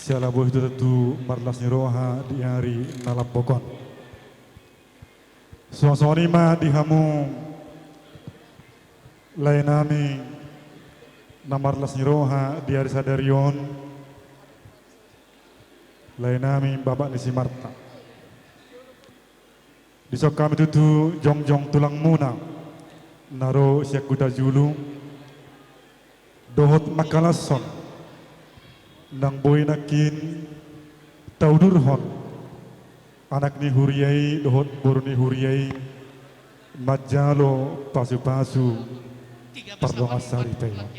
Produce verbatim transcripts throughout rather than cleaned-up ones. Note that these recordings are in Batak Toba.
Siala boi tutu marlas ni roha di ari na lambok on. Suang songon i ma di hamu lae nami na marlas ni roha di ari sadari on, lae nami bapak ni si Marta. Dison hami tutu jongjong tulangmuna na ro sian Huta Julu, dohot mangkalashon nang boi nangkin taudurhon anak ni huria i dohot boru ni huria i manjalo pasupasu pardongan saripeon.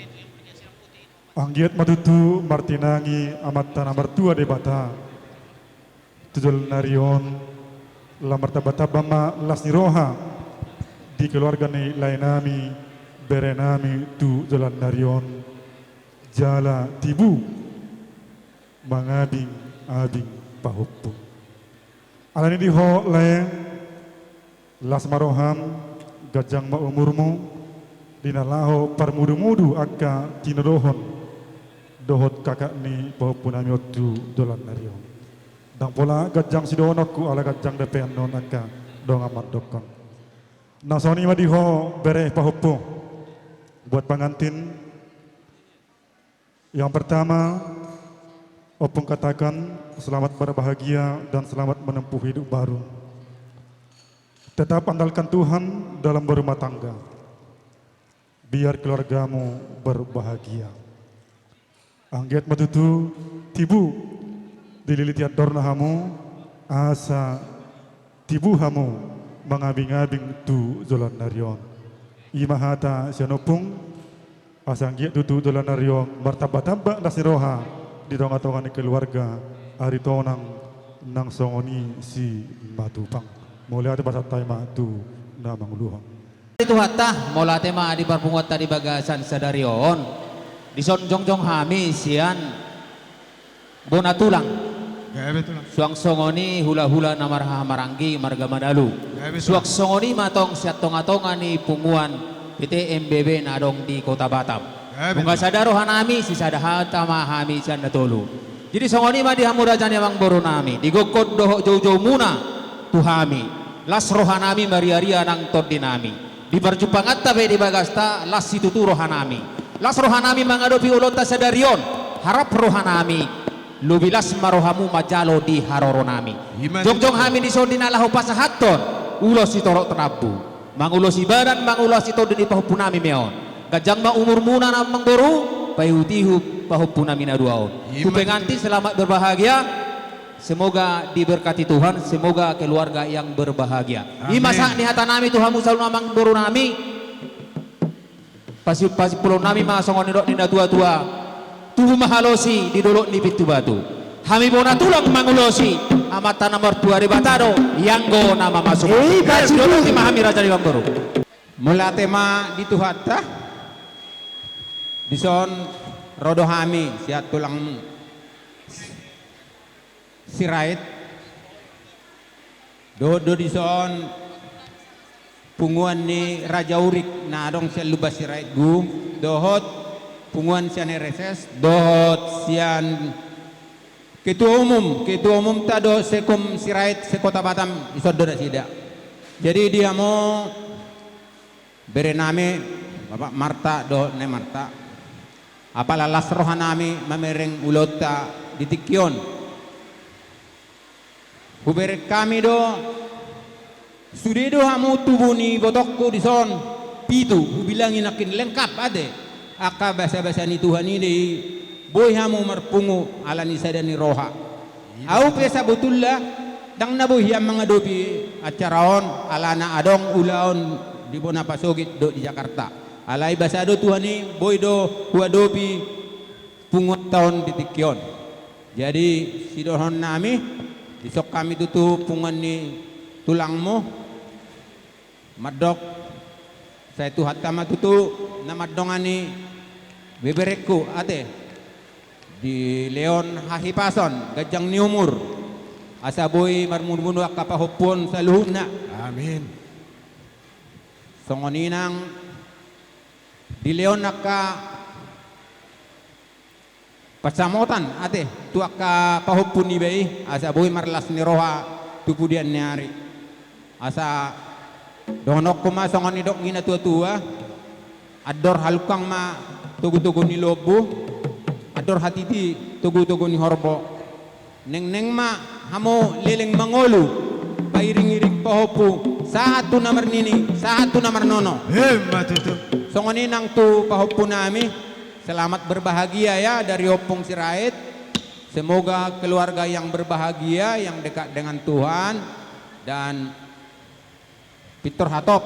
Anggiat ma tutu martinangi Amanta na martua Debata tu joloan ni ari on, laho martambatamba ma las ni roha di keluarga ni lae nami, bere nami tu joloan ni ari on, jala tibu mangabingabing pahompu. Alani i di ho lae, las ma roham, ganjang ma umurmu, di na laho parmudumudu angka tinodohon dohot kakak ni pahompu nami on tu joloan ni ari on. Ndang pola ganjang sidohononku ala ganjang dope annon angka dongan mandokkon. Na songon i ma di ho bere pahompu, buat pengantin. Yang pertama, Ompung katakan, selamat berbahagia dan selamat menempuh hidup baru. Tetap andalkan Tuhan dalam berumah tangga. Biar keluargamu berbahagia. Anggiat ma tutu tibu dililiti andorna hamu, asa tibu hamu mangabingabing tu joloan ni ari on. I ma hata sian ompung, asa anggiat tutu joloan ni ari on martambatamba las ni roha di tongatonga ni keluarga, ari tonang nang songon i simatupang. Mauliate, pasahat hami ma tu na manguluhon. Di Tuhanta, mauliate ma di parpunguanta di bagasan sadari on. Dison jongjong hami sian bona tulang. Gabe tulang. Suang songon i hulahula na marhahamaranggi marga Manalu. Gabe tulang. Suang songon i ma tong sian tongatonga ni punguan P T M B B na adong di Kota Batam. Gabe tulang. Nunga sada roha nami, sisada hata ma hami sian na tolu. Jadi songon i ma di hamu raja ni amangboru nami, di gokhon dohot joujoumuna tu hami, las roha nami, mariaria nang tondi nami. Di parjumpanganta pe di bagasta, las situtu roha nami. Las roha nami mangadopi ulaonta sadari on, harap roha nami lobi las ma rohamu manjalo di haroro nami. Ima. Jongjong hami dison di na laho pasahathon ulos sitorop rambu. Mangulosi badan, mangulosi tondi ni pahompu nami ma on. Ganjang ma umurmuna na amangboru, paihutihut pahompu nami na dua on. Ima. Tu pengantin selamat berbahagia. Semoga diberkati Tuhan, semoga keluarga yang berbahagia. Amin. Ima sahat ni hata nami tu hamu saluhutna amangboru nami. Pasi-, pasipulon nami ma songon nidok ni na tuatua. Tubu ma halosi di dolok ni pintu batu. Hami bona tulang mangulosi, Amanta na martua Debata do, ianggo na mamasumasu. Eh, pasi dolok i ma hami raja ni amangboru. Mauliate ma di Tuhanta. Dison ro do hami sian tulangmu Sirait. Dohot do dison punguan ni Raja Urik na adong sian Lumban Sirait Gum, dohot punguan sian R S S, dohot sian ketua umum, ketua umumta dohot Sekum Sirait se-Kota Batam, dison do nasida. Jadi di hamu bere nami, Bapak Marta dohot Nai Marta. Apala las roha nami mamereng ulaonta di tingki on. Hubereng hami do, sude do hamu tubu ni ibotongku dison, pitu, hubilangi nangkin lengkap ate. Angka basabasa ni Tuhan i do i, boi hamu marpungu ala ni sada ni roha. Ahu pe sabotulna, ndang na boi hian mangadopi acara on, alana adong ulaon di bona pasogit dohot di Jakarta. Alai basa do Tuhan i, boi do huadopi punguanta on di tingki on. Jadi, sidohonon nami, dison hami tutu punguan ni tulangmu, mandok, sai Tuhanta ma tutu na mandongani beberengku, ate. Dilehon hahipason, ganjang ni umur. Asa boi marmudumudu angka pahompuon saluhutna. Amin. Songon i nang dilehon angka Pansamotan ate tu angka pahompu niba i, asa boi marlas ni roha tu pudian ni ari. Asa dohononku ma songon nidok ni natuatua: Andor halungkang ma togutogu ni lombu, andor hatiti togutogu ni horbo. Nengneng ma hamu leleng mangolu, pairingiring pahompu, sahat tu na marnini, sahat tu na marnono. Emma tutu. Songon i nang tu pahompunami, selamat berbahagia ya dari Ompung Sirait. Semoga keluarga yang berbahagia, yang dekat dengan Tuhan, dan pintor hatop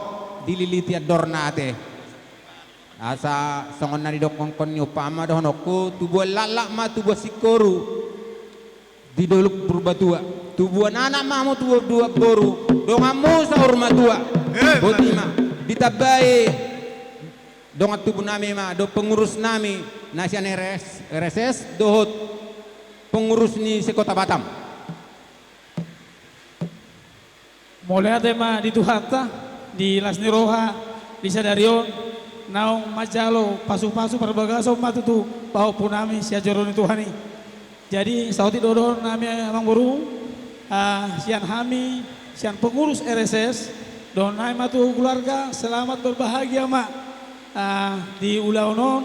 dililiti andorna ate. Asa songon na nidokkonkon ni umpama dohononku, tubuan laklak ma tubuan singkoru di Dolok Purbatua. Tubuan anak ma hamu tubuan boru, donganmu saur matua. Eh, boti ma. Ditambai dongan tubunami ma dohot pengurusnami na sian R S, R S S dohot pengurus ni se-Kota Batam. Mauliate ma di Tuhanta, di las ni roha di sadari on, naung manjalo pasupasu parbagason ma tutu pahompunami sian joro ni Tuhan i. Jadi saotik do dohononnami, Amangboru, ah, sian hami, sian pengurus R S S, dohononnami ma tu keluarga, selamat berbahagia ma. Ah, di ulaon on,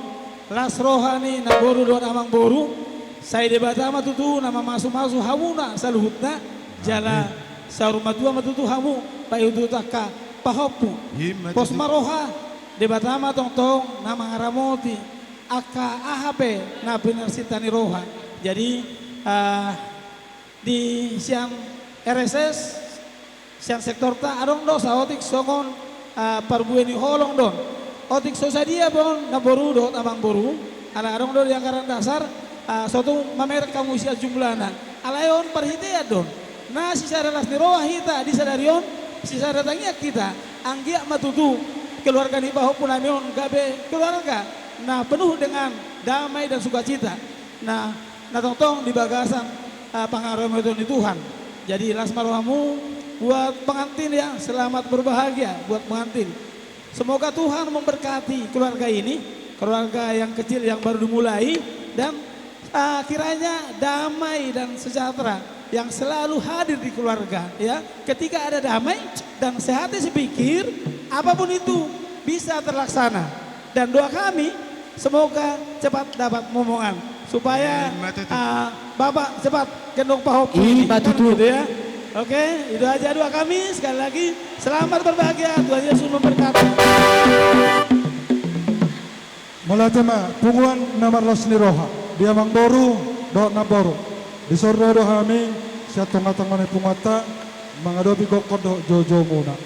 las roha ni namboru dohot amangboru, sai Debata ma tutu na mamasumasu hamuna saluhutna, jala saur matua ma tutu hamu paihutihut angka pahompu. Pos ma roha, Debata ma tongtong na mangaramoti angka aha pe na pinarsinta ni roha. Jadi, ah, di sian R S S, sian sektorta adong do saotik songon, ah, parbue ni holong do on. Otik so sadia pe on namboru dohot amangboru, ala adong do di anggaran dasar, ah, so tung mamereng hamu sian jumlahna. Alai on parhitean do on. Na sisada las ni roha hita di sadari on, sisada tangiang hita, anggiat ma tutu keluarga ni pahompunami on gabe keluarga na penuh dengan damai dan sukacita. Nah, na tongtong di bagasan, ah, pangaramoti ni Tuhan. Jadi las ma rohamu buat pengantin ya, selamat berbahagia buat pengantin. Semoga Tuhan memberkati keluarga ini, keluarga yang kecil yang baru dimulai, dan, ah, kiranya damai dan sejahtera yang selalu hadir di keluarga, ya. Ketika ada damai dan sehati sepikir, apapun itu bisa terlaksana. Dan doa kami, semoga cepat dapat momongan, supaya, ah, Bapak cepat gendong pahompu ini, kan gitu ya. Oke, itu aja doa kami. Sekali lagi, selamat berbahagia. Tuhan Yesus memberkati. Mauliate ma, punguan na marlas ni roha, di amangboru dohot namboru. Dison ro do hami sian tongatonga ni punguanta, mangadopi gokhon dohot joujoumuna.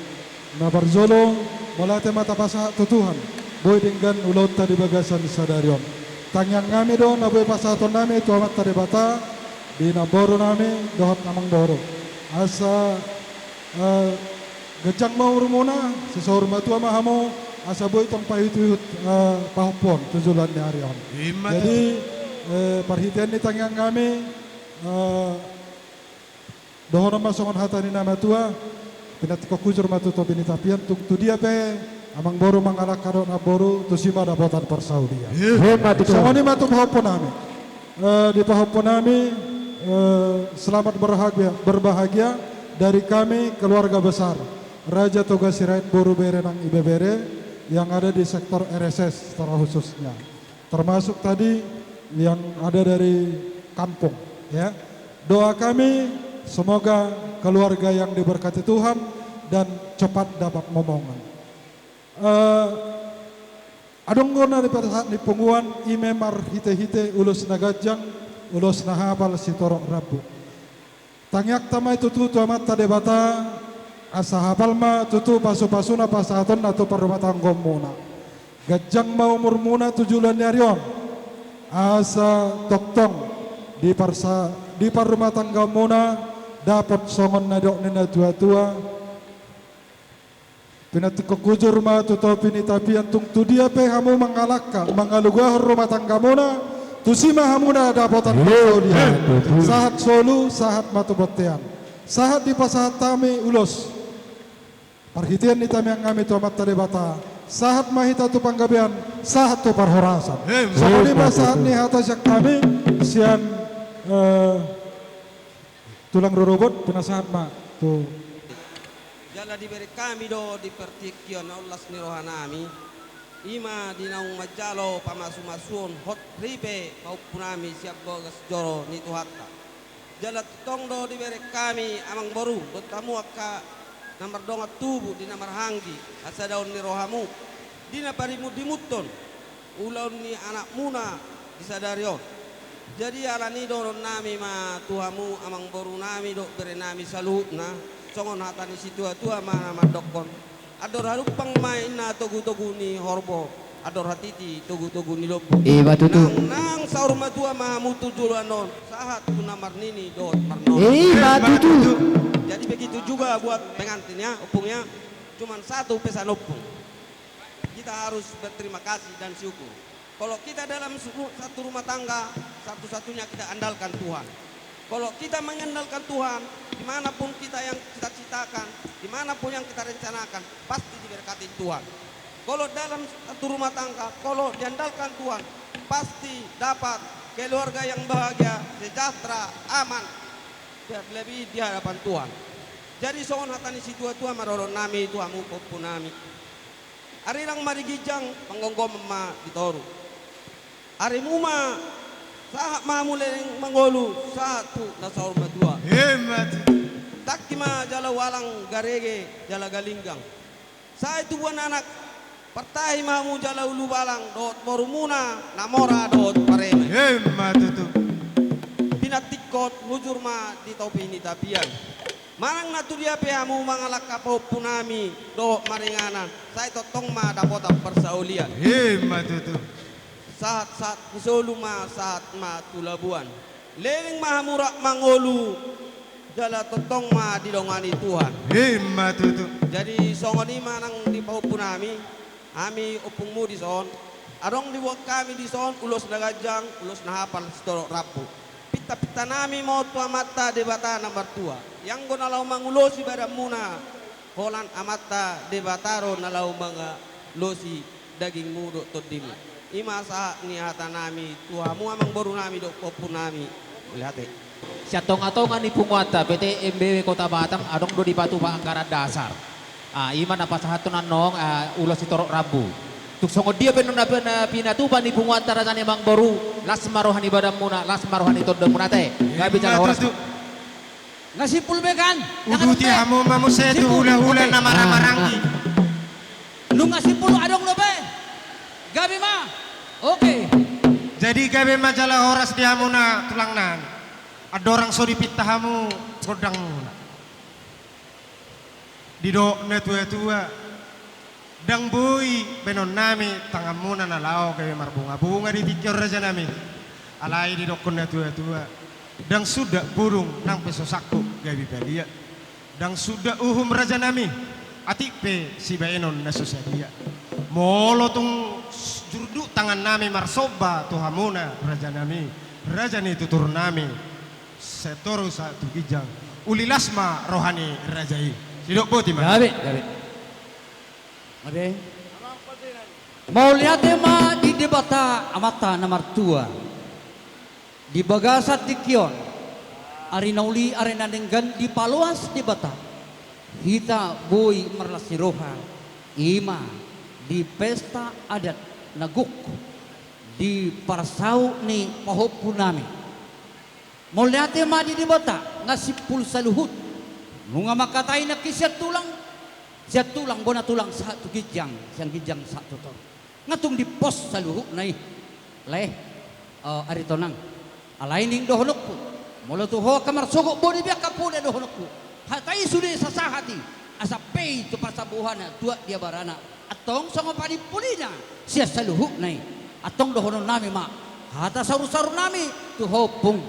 Na parjolo, mauliate ma tapasahat tu Tuhan, boi denggan ulaonta di bagasan sadari on. Tangiangnami do na boi pasahatonnami tu Amanta Debata, di namborunami dohot amangboru. Asa, eh, ganjang ma umurmuna, sai saur matua ma hamu, asa boi tong paihutihut, eh, pahompu on tu joloan ni ari on. Jadi, eh, parhitean ni tangiangnami, eh, dohonon ma songon hata ni na matua: Pinantikhon hujur ma tu topi ni tapian, tung tu dia pe amangboru mangalangka dohot namboru, tusi ma dapotan parsaulian. Songon i ma tu pahompunami. Eh, di pahompunami, eh, selamat berbahagia, berbahagia dari kami keluarga besar Raja Toga Sirait, boru, bere nang ibebere yang ada di sektor R S S secara khususnya. Termasuk tadi yang ada dari kampung, ya. Doa kami, semoga keluarga yang diberkati Tuhan dan cepat dapat momongan. Eh, adong do na dipasahat ni punguan, i ma marhitehite ulos na ganjang, ulos na hapal sitorop rambu. Tangiangta ma i tutu tu Amanta Debata, asa hapal ma tutu pasupasuna pasahatonna tu parrumatanggaonmuna. Ganjang ma umurmuna tu joloan ni ari on, asa tongtong di parsa-, di parrumatanggaonmuna dapot songon na nidok ni natuatua: Pinantikhon hujur ma tu topi ni tapian, tung tu dia pe hamu mangalangka, mangalugahon rumah tanggamuna, tusi ma hamuna dapotan parsaulian. Sahat solu, sahat ma tu bontean. Sahat dipasahat hami ulos, parhitean ni tangiangnami tu Amanta Debata, sahat ma hita tu panggabean, sahat tu parhorasan. Songon i ma sahat ni hata sian hami, Sian, eh, tulang rorobot, pinasahat ma tu. Jala dibereng hami do di partingkian on las ni rohanami, i ma di naung manjalo pamasumasuon hot ripe pahompunami sian bagas joro ni Tuhanta. Jala tongtong do dibereng hami amangboru dohot hamu angka na mardongan tubu di na marhahaanggi hasadaon ni rohamu di na parimutrimuthon ulaon ni anakmuna di sadari on. Jadi alani i dohononnami ma tu hamu amangborunami dohot berenami saluhutna, songon hata ni situatua ma na mandokkon: Andor halumpang ma inna togutogu ni horbo, andor hatiti togutogu ni lombu. Ima tutu. Nang, nang saur matua ma hamu tu joloan on, sahat tu na marnini dohot marnono. Ima tutu. Jadi begitu juga buat pengantin ya, ompung ya. Cuman satu pesan ompung. Kita harus berterima kasih dan syukur. Kalau kita dalam su-, satu rumah tangga, satu-satunya kita andalkan Tuhan. Kalau kita mengandalkan Tuhan, dimanapun kita yang cita-citakan, dimanapun yang kita rencanakan, pasti diberkati Tuhan. Kalau dalam satu rumah tangga, kalau diandalkan Tuhan, pasti dapat keluarga yang bahagia, sejahtera, aman, terlebih di hadapan Tuhan. Jadi songon hata ni situatua ma dohononnami tu hamu pahompunami. Arirang ma di ginjang, panggomgoman ma di toru. Arimu ma, sahat ma hamu leleng mangolu, sahat tu na saur matua. Ima tutu. Tangki ma jala ualang, garege jala galinggang. Sai tubuan anak, partahi ma hamu jala ulubalang dohot borumuna na mora dohot pareme. Ima tutu. Pinantikhon hujur ma di topi ni tapian. Manang na tudia pe hamu mangalangka pahompunami dohot maringanan, sai tongtong ma dapotan parsaulian. Ima tutu. Sahat-sahat ni solu ma, sahat ma tu labuan. Leleng ma hamu rap mangolu, jala tongtong ma didongani Tuhan. Ima tutu. Jadi songon i ma nang di pahompunami. Hami ompungmu dison, adong dibuat hami dison ulos na ganjang, ulos na hapal sitorop rambu. Pintapintanami ma on tu Amanta Debata na martua, ianggo na laho mangulosi badanmuna, holan Amanta Debata do na laho mangulosi dagingmu dohot tondimu. I ma sahat ni hatanami tu hamu amangborunami dohot pahompunami. Mauliate. Sian tongatonga ni punguanta P T M B W Kota Batam adong do dipatupa anggaran dasar. Ah, i ma na pasahathon annon, ah, ulos sitorop rambu. Tung songon dia pe annon na, na pinatupa ni punguanta raja ni amangboru, las ma roha ni badanmuna, las ma roha ni tondimuna ate. Gabe jala horas. Ima tutu. Nga simpul be kan? Uduti hamu ma muse tu hulahula na maramaranggi. Nunga simpul adong dope. Gabe ma. Oke. Jadi gabe ma jala horas di hamuna tulang nami. Andorang so dipinta hamu gondangmuna. Didok natuatua, ndang boi baenonnami tanganmuna na laho gabe marbungabunga di tingki on rajanami. Alai didokkon natuatua, ndang sundat pudung nang pe so sangkut gabe balian. Ndang sundat uhum rajanami, atik pe sibaenon na so sadia. Molo tung jurduk tangannami marsomba tu hamuna rajanami, raja ni tuturnami, setoru sahat tu ginjang, uli las ma roha ni raja i. Sidok boti ma. Gabe, gabe. Gabe. Mauliate ma di Debata Amanta na martua. Di bagasan tingki on, ari na uli ari na denggan dipaloas Debata, hita boi marlas ni roha, i ma di pesta adat na gok di parsaut ni pahompunami. Mauliate ma di Debata, nga simpul saluhut. Nunga mangkatai nangkin sian tulang, sian tulang bona tulang sahat tu ginjang, sian ginjang sahat tu toru. Nga tung dipos saluhutna i. Lae, eh, Aritonang. Alai naeng dohononku, molo tu ho angka marsogot boni be angka poda dohononku. Hata i sude sasahat i, asa pei tu parsambuhana, tuat di abarana. Antong songon panimpolina sian saluhutna i. Antong dohononnami ma hata saursaurnami tu ho ompung.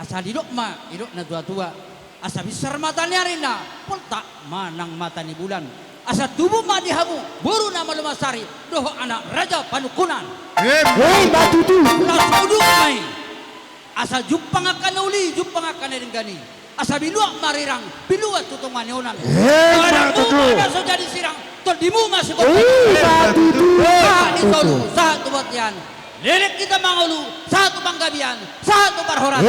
Asa didok ma didok natuatua, asa binsar mata ni ari ninna, poltak ma nang mata ni bulan. Asa tubu ma di hamu boru na malo mansari dohot anak raja panungkunan. Emma tutu. Las udut ma i. Asa jumpang angka na uli, jumpang angka na denggan i. Asa binuat ma rirang, binuat tu tonga ni onan. Emma tutu. Badanmu ma na so jadi sirang, tondimu ma sigompa. Emma tutu. Sahat di solu, sahat tu bontean. Leleng hita mangolu, sahat tu panggabean, sahat tu parhorasan.